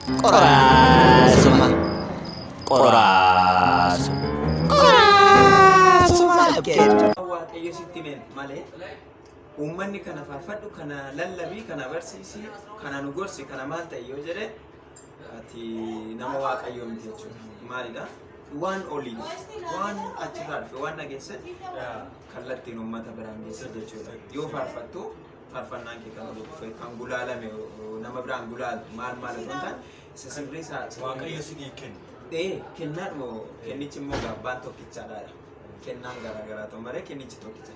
Qoraasuma. Qoraasuma. Qoraasuma jedhu. Waaqayyo sitti hime malee uummanni kana faarfadhu, kana lallabii, kana barsiisi, kana nu gorsi, kana maal ta'e yoo jedhe, ati nama Waaqayyoo miti jechuudha. Maalidha? Waan olii dhufe, waan achirraa dhufe, waan dhageesse kallattiin uummata biraan geesse jechuudha. Yoo faarfattu, faarfannaan kee kan dhufe, kan gulaalame, nama biraan gulaaltu maal maal otoo hin taane, isa sirrii isaa. Waaqayyo sinii kennu. Ee, kennaadhuma. Kennichi immoo abbaan tokkichaadha. Kennaan garaa garaa ta'u malee kennichi tokkicha.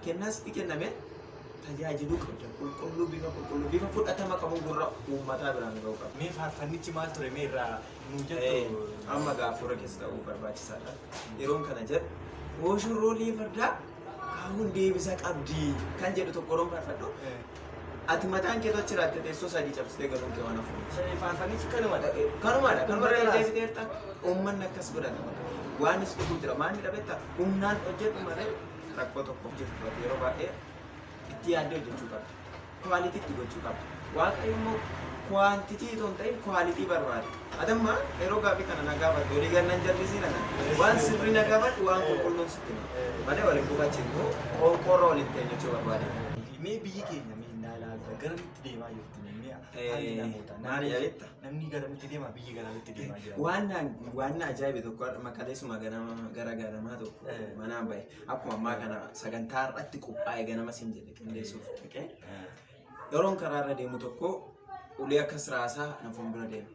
Kennaa sitti kenname tajaajiluu qabda. Qulqulluu, bifa qulqulluu, bifa fudhatama qabuun gurra uummataa biraan ga'uu qabda. Mee faarfannichi maal ture, mee irraa nuu jettu? Amma gaafuura keessa ta'uu barbaachisaadha. Yeroon kana jedhu, "Ooshurroolee fardaa kaa'uun deebisa qabdi" kan jedhu tokko yeroon faarfadhu. Ati mataan kee achi jiraatte teessoo sadii cabsitee galuun kee waan hafuuti. Faarfannichi kanumadha. Kanumadha. Kanuma irra deebiteerta. Uummanni akkas godhata. Waan is dhufu jira. Maanni dhabetta humnaan hojjedhu malee rakkoo tokko jirtu, ati yeroo baay'ee itti yaaddee hojjechuu qabda. Quality itti gochuu qabda. Waaqayyo immoo quantity otoo hin ta'in quality barbaada. Atamma yeroo gaaffii kana na gaafadhu, walii gannan jallisii nana. Waan sirrii na gaafadhu, waan qulqulluun sitti hima. Malee waliin gufachiifnu, qoonqoorra waliin ta'e jechuu barbaade. Mee biyyi keenya mee innaa ilaalta, garamitti deemaa jirti? Mee haalli namootaa? Maali jedhetta? Namni garamitti deema, biyyi garamitti deemaa jira? Waan na ajaa'ibe tokko, har'a makaleessuma ganama gara ganamaa tokko manaan bahe, akkuma ammaa kana sagantaa har'atti qophaa'e ganama siin jedhe qindeessuuf dhaqee, yeroon karaa irra deemu tokko ulee akkas raasaa na fuuldura deema.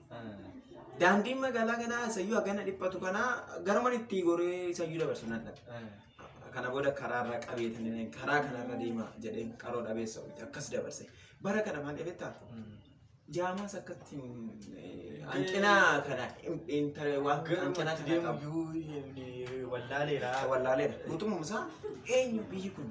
Daandiin magaalaa kanaa isayyuu hagana dhiphatu kanaa garuma itti goree isayyuu dabarsu nan dhabe. Kana booda karaa irra qabeetanii karaa kanarra deema jedheen qaroo dhabeessa akkas dabarse. Bara kana maal jedhettaa? Jaamaas akkatti hanqina kana waan hanqina Garumatti kana qabu. deemu iyyuu wallaaleera. Wallaaleedha. Guutummaa isaa eenyu, biyyi kun,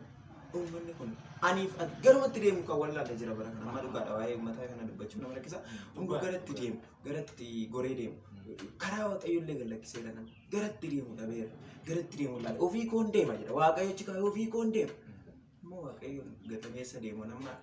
uummanni kun, aniif ati garumatti deemu kan wallaalee jira bara kana. Amma dhugaadha, waa'ee uummataa kana dubbachuun nama rakkisa. Hunduu garatti deemu, garatti goree deemu. Karaa Waaqayyoollee gad lakkiseera nama. Garatti deemu dhabeera. Garatti deemu laala. Ofii koon deema jedha. Waaqayyo achi kaa'ee ofii koon deema. Immoo Waaqayyo gatameessa deemu nama.